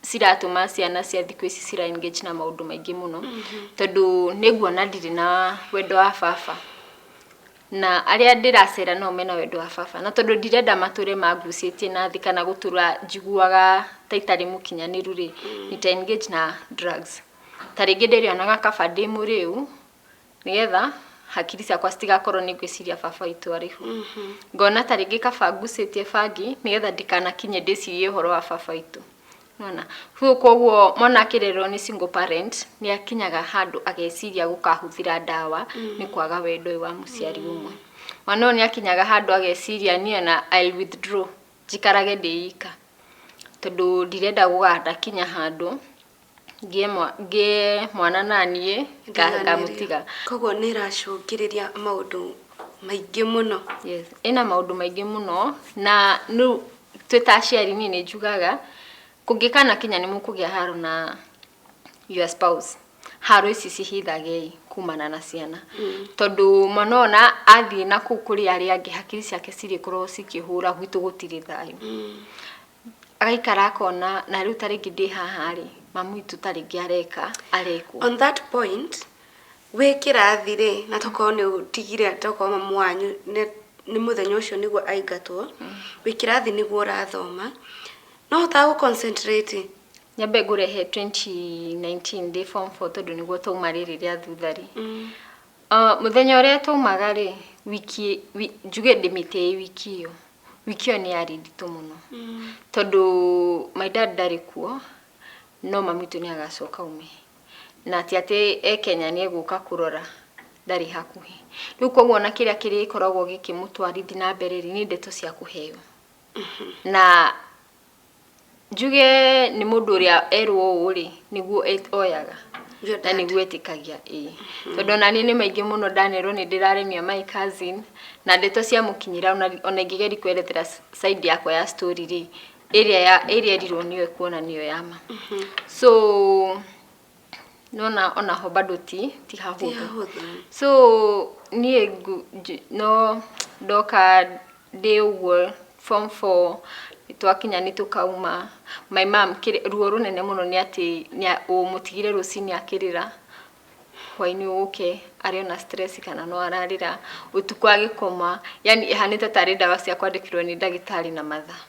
Speaker 2: ciratũma ciana cia thikũ ici cira engage na maũndũ maingĩ mũno, tondũ nĩ nguona ndirĩ na wendo wa baba. Na arĩa ndĩracera nao mena wendo wa baba, na tondũ ndirenda matũre mangucĩtie na thĩ kana gũtũra njiguaga ta itarĩ mũkinyanĩru rĩ, nita engage na drugs. Ta rĩngĩ ndĩrĩonaga kaba ndĩ mũrĩu nĩgetha hakiri ciakwa citigakorwo nĩ ngwĩciria baba witũ arĩ ho. Ngona ta rĩngĩ kaba ngucĩtie bangi nĩgetha ndikanakinye ndĩcirie ũhoro wa baba witũ. Nĩwona? Rĩu koguo mwana akĩrerwo nĩ single parent nĩ akinyaga handũ ageciria gũkahũthĩra ndawa nĩ kwaga wendo ũyũ wa mũciari ũmwe. Mwana ũyũ nĩ akinyaga handũ ageciria niĩ ona I'll withdraw njikarage ndĩ ika tondũ ndirenda gũgadakinya handũ ngĩe mwana naniĩ ngamũtiga.
Speaker 1: Koguo nĩ ĩracũngĩrĩria maũndũ maingĩ mũno.
Speaker 2: Yes, ĩna maũndũ maingĩ mũno na rĩu twĩ ta aciari niĩ nĩ njugaga kũngĩkana kinya nĩ mũkũgĩa haro na your spouse, haro ici cihithagei kumana na ciana, tondũ mwana ona athiĩ na kũu kũrĩ arĩa angĩ hakiri ciake cirĩkorwo cikĩhũra gwitũ gũtirĩ thayũ. Agaikara akona na rĩu ta rĩngĩ ndĩ haha rĩ, mamu witũ ta rĩngĩ areka arekwo.
Speaker 1: On that point, wĩ kĩrathi rĩ, na tokorwo nĩ ũtigire, tokorwo mamu wanyu nĩ mũthenya ũcio nĩguo aingatwo, wĩ kĩrathi nĩguo ũrathoma, no hotaga gũ concentrate?
Speaker 2: Nyambe ngũrehe 2019 ndĩ form 4, tondũ nĩguo twauma rĩrĩ rĩa thutha rĩ. Mũthenya ũrĩa twaumaga rĩ, wiki njuge ndĩmĩte wiki ĩyo. Wiki ĩyo nĩ yarĩ nditũ mũno. Tondũ my dad ndarĩ kuo, no mami witũ nĩ agacoka aume. Na ti atĩ e Kenya nĩ egũka kũrora, ndarĩ hakuhĩ. Rĩu koguo ona kĩrĩa kĩrĩkoragwo gĩkĩmũtwarithi na mbere rĩ, nĩ ndeto cia kũheo. Na njuge nĩ mũndũ ũrĩa erwo ũũ rĩ, nĩguo oyaga.
Speaker 1: Your
Speaker 2: Na
Speaker 1: dad.
Speaker 2: Nĩguo etĩkagia, ĩĩ. Tondũ ona niĩ nĩ maingĩ mũno ndanerwo nĩ ndĩraremia my cousin, na ndeto cia mũkinyĩra ona ingĩgeria kwerethera side yakwa ya story rĩ, ĩrĩa ya ĩrĩa erirwo nĩyo ekuona nĩyo ya ma. So nona onaho bado ti
Speaker 1: Ti
Speaker 2: hahũthũ.
Speaker 1: hahũthũ.
Speaker 2: So niĩ no ndoka ndĩ ũguo form 4 twakinya nĩ tũkauma, my mom ruo rũnene mũno nĩ atĩ ũmũtigire rũcinĩ akĩrĩra, hwainĩ ũke arĩ ona stress kana no ararĩra ũtukũ agĩkoma, yani ĩhanĩte tarĩ ndawa cia kwandĩkĩrwo nĩ ndagĩtarĩ na mathaa.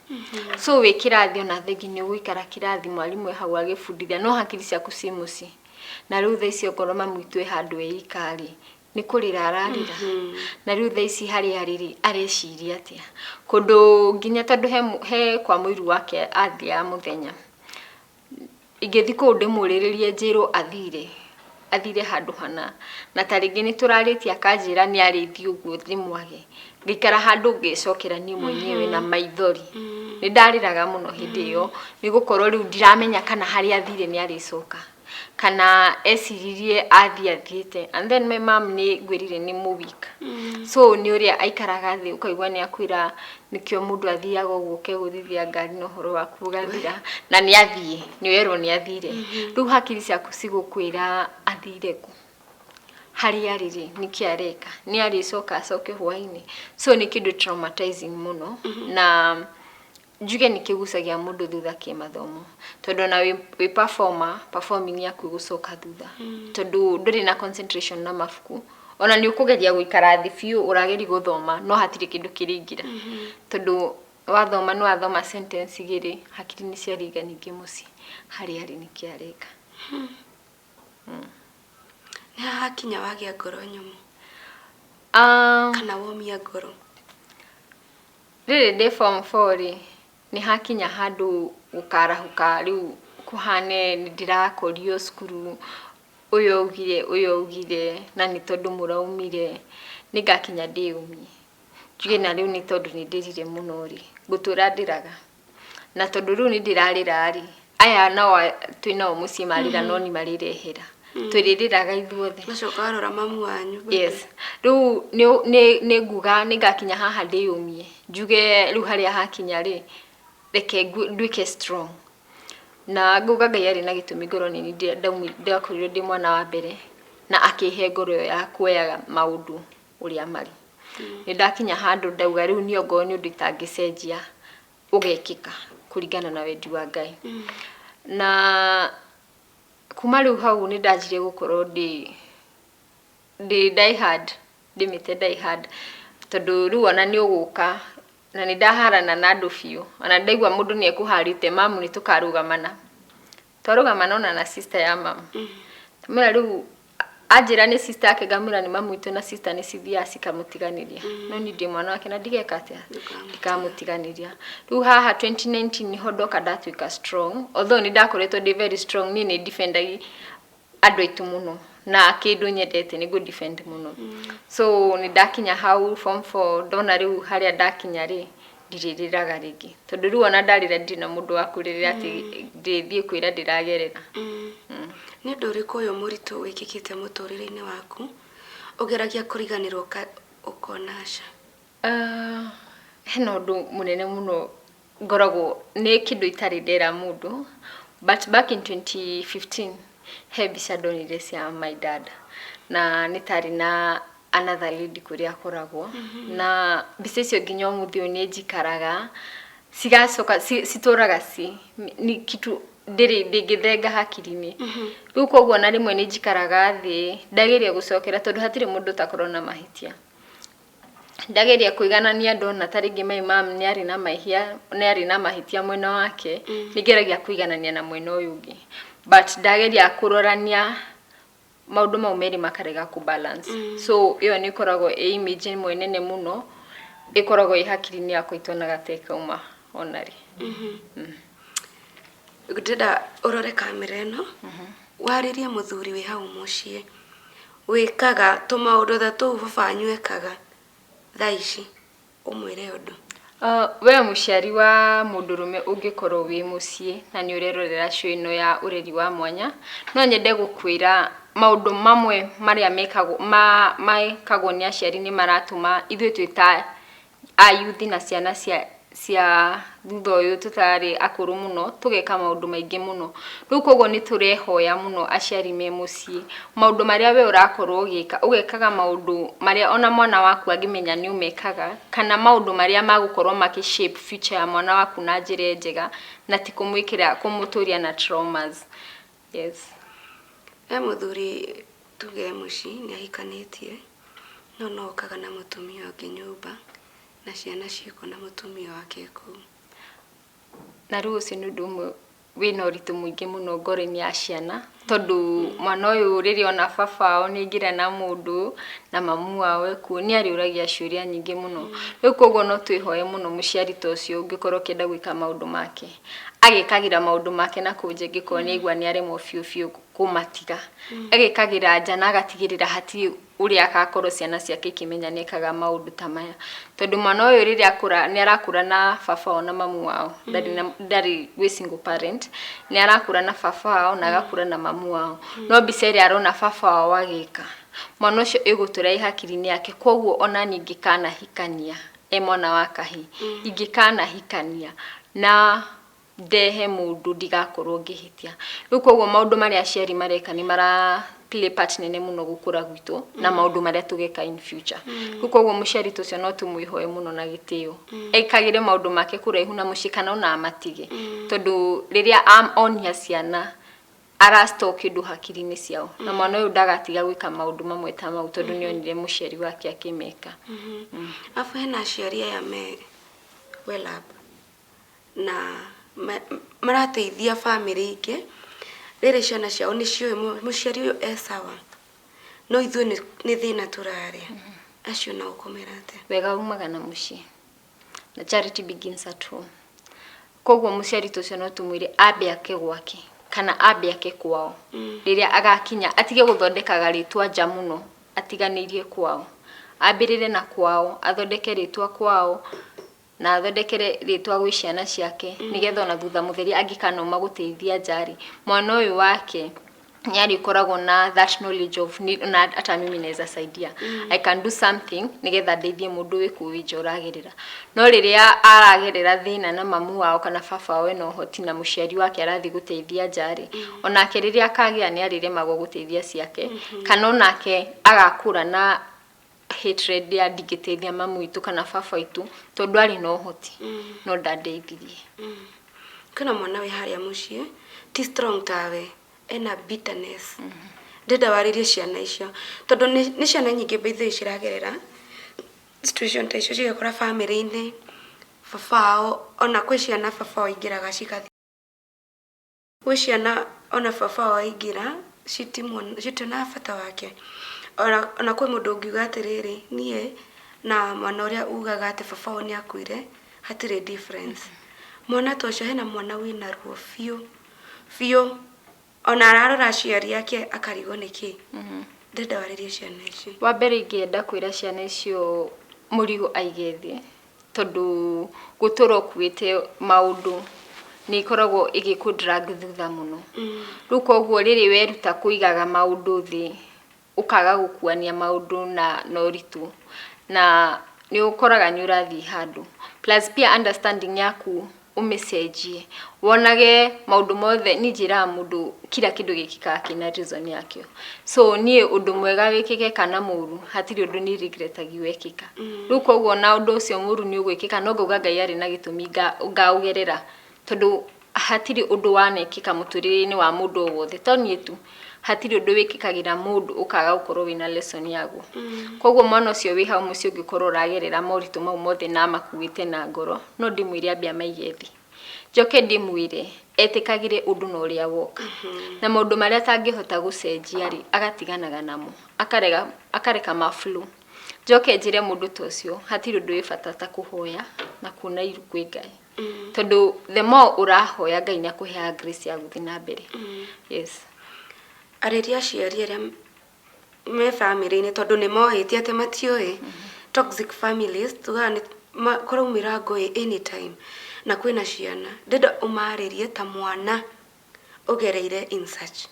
Speaker 2: So wĩ kĩrathi ona thengi nĩ ũgũikara kĩrathi mwarimũ e hau agĩbundithia, no hakiri ciaku ciĩ mũciĩ. Na rĩu thaa ici okorwo mami witũ e handũ e ika rĩ, nĩ kũrĩra ararĩra. Na rĩu thaa ici harĩa arĩ rĩ, areciria atĩa kũndũ nginya tondũ he kwa mũiru wake athiaga mũthenya, ingĩthiĩ kũu ndĩmũrĩrĩrie njĩrwo athire handũ hana, na ta rĩngĩ nĩ tũrarĩtie akanjĩra nĩ arĩthiĩ ũguo ndĩmwage, ngaikara handũ ngecokera niĩ mwenyewe na maithori. Nĩ ndarĩraga mũno hĩndĩ ĩyo nĩ gũkorwo rĩu ndiramenya kana harĩa athire nĩ arĩcoka kana eciririe athiĩ athiĩte. And then my mom, nĩ ngwĩrire nĩ mũweak, so nĩ ũrĩa aikaraga thĩ ũkaigua nĩ akwĩra nĩkĩo mũndũ athiaga ũguo ũkegũthithia ngari na ũhoro waku ũgathira, na nĩ athiĩ nĩ werwo nĩ athire. Rĩu hakiri ciaku cigũkwĩra athire kũ, harĩa arĩ rĩ, nĩkĩ areka, nĩ arĩcoka acoke hwainĩ. So nĩ kĩndũ traumatizing mũno na njuge nĩ kĩgucagia mũndũ thutha kĩmathomo, tondũ ona wĩ performer, performing yaku ĩgũcoka thutha tondũ ndũrĩ na concentration na mabuku. Ona nĩ ũkũgeria gũikara thĩ biũ ũrageria gũthoma, no hatirĩ kĩndũ kĩraingĩra, tondũ wathoma nĩ wathoma sentence igĩrĩ, hakiri nĩ ciaringa ningĩ mũciĩ harĩa arĩ nĩkĩ areka.
Speaker 1: Nĩ hakinya wagĩa ngoro nyũmũ kana womia ngoro?
Speaker 2: Rĩrĩ ndĩ form 4 rĩ, nĩ hakinya handũ gũkarahũka rĩu kũhane nĩ ndĩrakorio cukuru, ũyũ augire, ũyũ augire, na nĩ tondũ mũraumire nĩ ngakinya ndĩyũmie njuge na rĩu nĩ tondũ nĩ ndĩrire mũno rĩ, ngũtũra ndĩraga, na tondũ rĩu nĩ ndĩrarĩra rĩ, aya nao twĩ nao mũciĩ marĩra no ni marĩrehera, twĩrĩrĩraga ithuothe.
Speaker 1: Macoka warora mamu wanyu bado.
Speaker 2: Yes, rĩu nĩ nguga nĩ ngakinya haha ndĩyũmie njuge rĩu harĩa hakinya rĩ, reke nduĩke strong. Na nguga Ngai arĩ na gĩtũmi ngorwo nĩ niĩ ndakorirwo ndĩ mwana wa mbere na akĩhe ngoro ĩyo ya kuoyaga maũndũ ũrĩa marĩ. Nĩ ndakinya handũ ndauga rĩu niĩ ongorwo nĩ ũndũ itangĩcenjia, ũgekĩka kũringana na wendi wa Ngai. Na kuma rĩu hau nĩ ndanjirie gũkorwo ndĩ die hard. Ndĩmĩte die hard, tondũ rĩu ona nĩ ũgũka na nĩ ndaharana na andũ biũ, ona ndaigua mũndũ nĩ ekũharĩte mamu nĩ tũkarũgamana, twarũgamana ona na sister ya mamu. Ndamwĩra rĩu anjĩra nĩ sister yake, ngamwĩra nĩ mamu witũ na sister nĩ cithiaga cikamũtiganĩria, no niĩ ndĩ mwana wake na ndigeka atĩa, ndikamũtiganĩria. Rĩu haha 2019 nĩho ndoka ndatuĩka strong, although nĩ ndakoretwo ndĩ very strong. Niĩ nĩ defendagi andũ aitũ mũno na kĩndũ nyendete nĩ ngũ defend mũno. So nĩ ndakinya hau form 4, ndona rĩu harĩa ndakinya rĩ, ndirĩrĩraga rĩngĩ, tondũ rĩu ona ndarĩra ndirĩ na mũndũ wa kũrĩrĩra atĩ ndĩthiĩ kwĩra ndĩragerera.
Speaker 1: Nĩ ũndũ ũrĩkũ ũyũ mũritũ wĩkĩkĩte mũtũrĩre-inĩ waku ũgeragia kũriganĩrwo ũkona aca?
Speaker 2: Hena ũndũ mũnene mũno ngoragwo nĩ kĩndũ itarĩ ndera mũndũ, but back in 2015 he mbica ndonire cia my dad na nĩ tarĩ na another lady kũrĩa akoragwo, na mbica icio nginya ũmũthĩ ũyũ nĩ njikaraga cigacoka citũraga ci ni kitu ndĩrĩ ndĩngĩthenga hakiri-inĩ. Rĩu koguo na rĩmwe nĩ njikaraga thĩ ndageria gũcokera, tondũ hatirĩ mũndũ ũtakorwo na mahĩtia. Ndageria kũiganania, ndona ta rĩngĩ my mom nĩ arĩ na mahia, nĩ arĩ na mahĩtia mwena wake, nĩ ngeragia kũiganania na mwena ũyũ ũngĩ, but ndageria kũrorania maũndũ mau merĩ makarega kũ balance. So ĩyo nĩ ĩkoragwo ĩ image ĩmwe nene mũno ĩkoragwo ĩ hakiri-inĩ yakwa itonaga ta ĩkauma ona rĩ.
Speaker 1: Ndĩrenda ũrore kamera ĩno, warĩrie mũthuri wĩ hau mũciĩ wĩkaga tũmaũndũ ta tũu baba wanyu ekaga thaa ici, ũmwĩre ũndũ.
Speaker 2: We mũciari wa mũndũrũme ũngĩkorwo wĩ mũciĩ na nĩ ũrerorera show ĩno ya ũreri wa mwanya, no nyende gũkwĩra maũndũ mamwe marĩa mekagwo mekagwo nĩ aciari nĩ maratũma ithuĩ twĩ ta ayuthi na ciana cia thutha ũyũ tũtarĩ akũrũ mũno tũgeka maũndũ maingĩ mũno. Rĩu koguo nĩ tũrehoya mũno aciari me mũciĩ, maũndũ marĩa we ũrakorwo ũgĩka, ũgekaga maũndũ marĩa ona mwana waku angĩmenya nĩ ũmekaga, kana maũndũ marĩa magũkorwo makĩ shape future ya mwana waku na njĩra njega na ti kũmwĩkĩra kũmũtũria na traumas, yes.
Speaker 1: He mũthuri tuge mũciĩ nĩ ahikanĩtie, no no okaga na mũtumia ũngĩ nyũmba na ciana ciĩkuo na mũtumia wake kũu.
Speaker 2: Na rĩu ũcio nĩ ũndũ ũmwe wĩna ũritũ mũingĩ mũno ngoro-inĩ ya ciana, tondũ mwana ũyũ rĩrĩa ona baba wao nĩ aingĩra na mũndũ na mamu wao ekuo, nĩ arĩũragia ciũria nyingĩ mũno. Rĩu koguo no twĩhoe mũno mũciari ta ũcio ũngĩkorwo ũkĩenda gwĩka maũndũ make, agekagĩra maũndũ make na kũu nja, angĩkorwo nĩ aigua nĩ aremwo biũ biũ kũmatiga, agekagĩra nja na agatigĩrĩra hatirĩ ũrĩa agakorwo ciana ciake ikĩmenya nĩ ekaga maũndũ ta maya, tondũ mwana ũyũ rĩrĩa akũra nĩ arakũra na baba wao na mamu wao, ndarĩ na ndarĩ gwĩ single parent, nĩ arakũra na baba wao na agakũra na mamu wao, no mbica ĩrĩa arona baba wao agĩka, mwana ũcio ĩgũtũra ĩ hakiri-inĩ yake. Koguo ona niĩ ingĩkanahikania e mwana wa kahĩĩ, ingĩkanahikania na ndehe mũndũ, ndigakorwo ngĩhĩtia. Rĩu koguo maũndũ marĩa aciari mareka nĩ mara play part nene mũno gũkũra gwitũ na maũndũ marĩa tũgeka in future. Rĩu koguo mũciari ta ũcio no tũmwĩhoe mũno na gĩtĩo ekagĩre maũndũ make kũraihu na mũciĩ kana ona amatige, tondũ rĩrĩa onia ciana arastore kĩndũ hakiri-inĩ ciao na mwana ũyũ ndagatiga gwĩka maũndũ mamwe ta mau, tondũ nĩ onire mũciari wake akĩmeka.
Speaker 1: Arabu hena aciari aya me well up na marateithia bamĩrĩ ingĩ, rĩrĩ ciana ciao nĩ ciũĩ mũciari ũyũ e sawa, no ithuĩ nĩ thĩna tũrarĩa. Acio no ũkũmera atĩa?
Speaker 2: Wega umaga na mũciĩ na charity begins at home. Koguo mũciari ta ũcio no tũmwĩre ambe ake gwake kana ambe ake kwao, rĩrĩa agakinya atige gũthondekaga rĩtwa nja mũno atiganĩirie kwao, ambĩrĩre na kwao, athondeke rĩtwa kwao na athondekere rĩtwa gwĩ ciana ciake, nĩgetha ona thutha mũtheri angĩkanoma gũteithia nja rĩ, mwana ũyũ wake nĩ arĩkoragwo na that knowledge of na hata mimi naweza saidia, I can do something nĩgetha ndeithie mũndũ wĩ kũu nja ũragerera. No rĩrĩa aragerera thĩna na mamu wao kana baba wao ena ũhoti na mũciari wake arathiĩ gũteithia nja rĩ, onake rĩrĩa akagĩa nĩ arĩremagwo gũteithia ciake, kana onake agakũra na hatred ya ndingĩteithia mamu witũ kana baba witũ tondũ arĩ na ũhoti no ndandeithirie.
Speaker 1: Kwĩna mwana wĩ harĩa mũciĩ ti strong tawe, ena bitterness. Ndĩrenda warĩrie ciana icio tondũ nĩ ciana nyingĩ by the way ciragerera situation ta icio, cigakora bamĩrĩ-inĩ baba wao, ona kwĩ ciana baba wao aingĩraga cigathiĩ, gwĩ ciana ona baba wao aingĩra citionaga bata wake. Ona kwĩ mũndũ ũngiuga atĩrĩrĩ, niĩ na mwana ũrĩa ugaga atĩ baba wao nĩ akuire hatirĩ difference. Mwana ta ũcio, hena mwana wĩna ruo biũ biũ, ona ararora aciari ake akarigwo nĩkĩ. Ndĩrenda warĩrie ciana ici.
Speaker 2: Wa mbere ingĩenda kwĩra ciana icio mũrigo aige thĩ, tondũ gũtũra ũkuĩte maũndũ nĩ ĩkoragwo ĩgĩkũ drag thutha mũno. Rĩu koguo rĩrĩ weruta kũigaga maũndũ thĩ, ũkaga gũkuania maũndũ na ũritũ, na nĩ ũkoraga nĩ ũrathiĩ handũ. Plus pia understanding yaku ũmĩcenjie, wonage maũndũ mothe. Niĩ njĩraga mũndũ kila kĩndũ gĩkĩkaga kĩna reason yakĩo. So niĩ ũndũ mwega wĩkĩke kana mũru, hatirĩ ũndũ niĩ regretagi wekĩka. Rĩu koguo na ũndũ ũcio mũru nĩ ũgwĩkĩka, no ngauga Ngai arĩ na gĩtũmi ngaũgerera, tondũ hatirĩ ũndũ wanekĩka mũtũrĩre-inĩ wa mũndũ o wothe, to niĩ tu, hatirĩ ũndũ wĩkĩkagĩra mũndũ ũkaga gũkorwo wĩna lesson yaguo. Koguo mwana ũcio wĩ hau mũciĩ ũngĩkorwo ũragerera moritũ mau mothe na amakuĩte na ngoro, no ndĩmwĩre ambe amaige thĩ. Njoke ndĩmwĩre etĩkagĩre ũndũ na ũrĩa woka, na maũndũ marĩa atangĩhota gũcenjia rĩ, agatiganaga namo, akarega, akareka ma flow. Njoke njĩre mũndũ ta ũcio hatirĩ ũndũ wĩ bata ta kũhoya na kuona iru kwĩ Ngai, tondũ the more ũrahoya, Ngai nĩ akũheaga grace ya gũthiĩ na mbere. Yes.
Speaker 1: Arĩria aciari arĩa me bamĩrĩ-inĩ, tondũ nĩ mohĩtie atĩ matiũĩ toxic families, tugaga nĩ kũraumĩra ngũĩ anytime na kwĩna ciana. Ndĩrenda ũmarĩrie ta mwana ũgereire in such.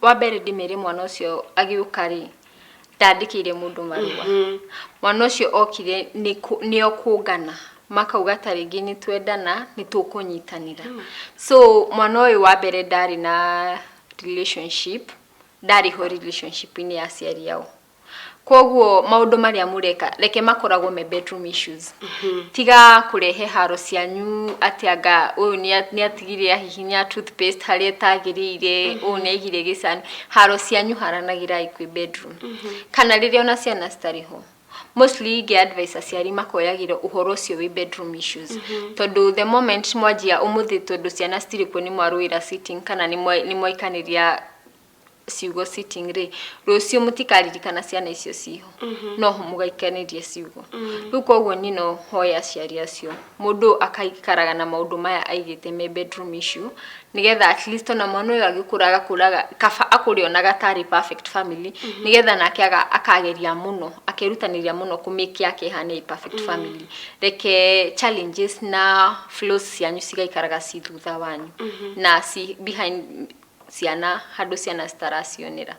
Speaker 2: Wa mbere ndĩmere mwana ũcio agĩũka rĩ, ndandĩkĩire mũndũ marũa. Mwana ũcio okire nĩo kũngana makauga ta rĩngĩ nĩ twendana, nĩ tũkũnyitanĩra. So mwana ũyũ wa mbere ndarĩ na relationship, ndarĩ ho relationship-inĩ ya aciari ao. Koguo maũndũ marĩa mũreka reke makoragwo me bedroom issues. Tiga kũrehe haro cianyu atĩ anga ũyũ nĩ atigire ahihinya toothpaste harĩa ĩtagĩrĩire, ũyũ nĩ aigire gĩcani. Haro cianyu haranagĩrai kwĩ bedroom, kana rĩrĩa ona ciana citarĩ ho. Mostly ingĩ advice aciari makoyagĩra ũhoro ũcio wĩ bedroom issues, tondũ the moment mwanjia ũmũthĩ, tondũ ciana citirĩ kuo, nĩ mwarũĩra sitting kana nĩ mwaikanĩria ciugo sitting rĩ, rũciũ mũtikaririkana ciana icio ciho, no ho mũgaikanĩria ciugo. Rĩu koguo niĩ no hoya aciari acio mũndũ akaikaraga na maũndũ maya aigĩte me bedroom issue, nĩgetha at least ona mwana ũyũ agĩkũra agakũraga kaba akũre onaga tarĩ perfect family, nĩgetha nake akageria mũno, akerutanĩria mũno kũmĩke yake ĩhane ĩ perfect family. Reke challenges na flaws cianyu cigaikaraga ci thutha wanyu na ci behind ciana, handũ ciana citaracionera.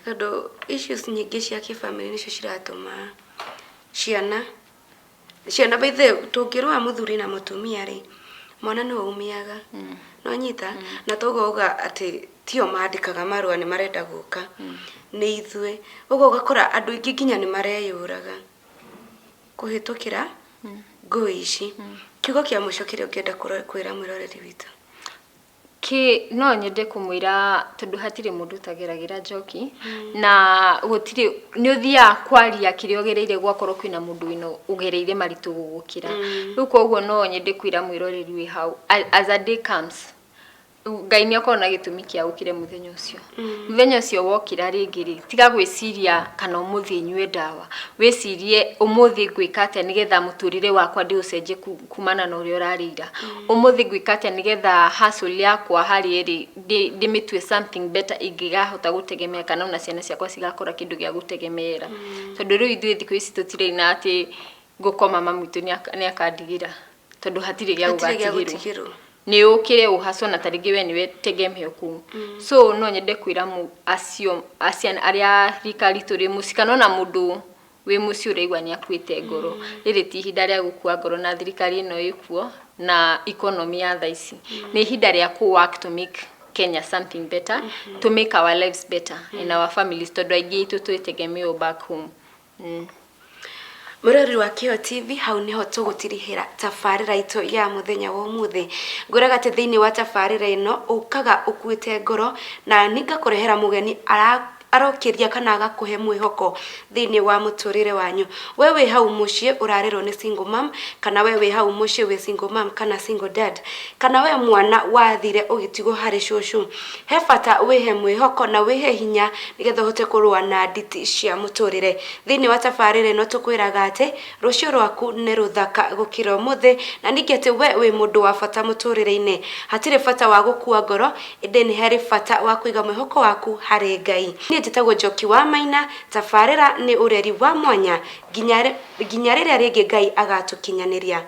Speaker 1: Tondũ issues nyingĩ cia kĩbamĩrĩ nĩcio ciratũma ciana, by the way, tũngĩrũa mũthuri na mũtumia rĩ, mwana nĩwe umiaga. No nyita na toguo uga atĩ tio mandĩkaga marũa nĩ marenda gũka, nĩ ithuĩ. Ũguo ũgakora andũ aingĩ nginya nĩ mareyũraga kũhĩtũkĩra ngũĩ ici. Kiugo kĩa mũico kĩrĩa ũngĩenda kwĩra mwĩroreri witũ?
Speaker 2: Kĩ no nyende kũmwĩra, tondũ hatirĩ mũndũ ũtageragĩra njoki, na gũtirĩ nĩ ũthiaga kwaria kĩrĩa ũgereire gwakorwo kwĩna mũndũ wĩna ũgereire maritũ gũgũkĩra. Rĩu koguo no nyende kwĩra mwĩroreri wĩ hau, as a day comes, Ngai nĩ akorwo na gĩtũmi kĩa ũkĩre mũthenya ũcio. Mũthenya ũcio wokĩra rĩngĩ rĩ, tiga gwĩciria kana ũmũthĩ nyue ndawa, wĩcirie ũmũthĩ ngwĩka atĩa nĩgetha mũtũrĩre wakwa ndĩũcenjie kumana na ũrĩa ũrarĩ ira. Ũmũthĩ ngwĩka atĩa nĩgetha hustle yakwa harĩa ĩrĩ ndĩmĩtue something better ingĩgahota gũtegemea, kana ona ciana ciakwa cigakora kĩndũ gĩa gũtegemeera. Tondũ rĩu ithuĩ thikũ ici tũtirĩ na atĩ ngũkoma mami witũ nĩ akandigĩra, tondũ hatirĩ gĩa
Speaker 1: Hatirĩ gĩa
Speaker 2: gũgatigĩrwo.
Speaker 1: Gũtigĩrwo.
Speaker 2: Nĩ ũkĩre ũhacwo na tarĩngĩ we nĩwe tegemeo kũu. So no nyende kwĩra acio aciana arĩa rika ritũ rĩ mũciĩ, kana ona mũndũ wĩ mũciĩ ũraigua nĩ akuĩte ngoro, rĩrĩ ti ihinda rĩa gũkua ngoro na thirikari ĩno ĩkuo na economy ya thaa ici. Nĩ ihinda rĩa kũ work to make Kenya something better, to make our lives better and our families, tondũ aingĩ aitũ twĩtegemeo back home.
Speaker 1: Mũrori wa Kĩo TV, hau nĩho tũgũtirihĩra tabarĩra itũ ya mũthenya wa ũmũthĩ. Ngwĩraga atĩ thĩinĩ wa tabarĩra ĩno ũkaga ũkuĩte ngoro na nĩngakũrehera mũgeni arokĩria kana agakũhe mwĩhoko thĩinĩ wa mũtũrĩre wanyu. We wĩ hau mũciĩ ũrarerwo nĩ single mom, kana we wĩ hau mũciĩ wĩ single mom kana single dad, kana we mwana wathire ũgĩtigwo harĩ cũcũ, he bata wĩhe mwĩhoko na wĩhe hinya nĩgetha ũhote kũrũa na nditi cia mũtũrĩre. Thĩinĩ wa tabarĩra ĩno tũkwĩraga atĩ rũciũ rwaku nĩ rũthaka gũkĩra ũmũthĩ, na ningĩ atĩ we wĩ mũndũ wa bata mũtũrĩre-inĩ. Hatirĩ bata wa gũkua ngoro, ĩndĩ nĩ harĩ bata wa kũiga mwĩhoko waku harĩ Ngai. Niĩ njĩtagwo Njoki wa Maina, tabarĩra nĩ ũreri wa mwanya nginya rĩrĩa rĩngĩ Ngai agatũkinyanĩria.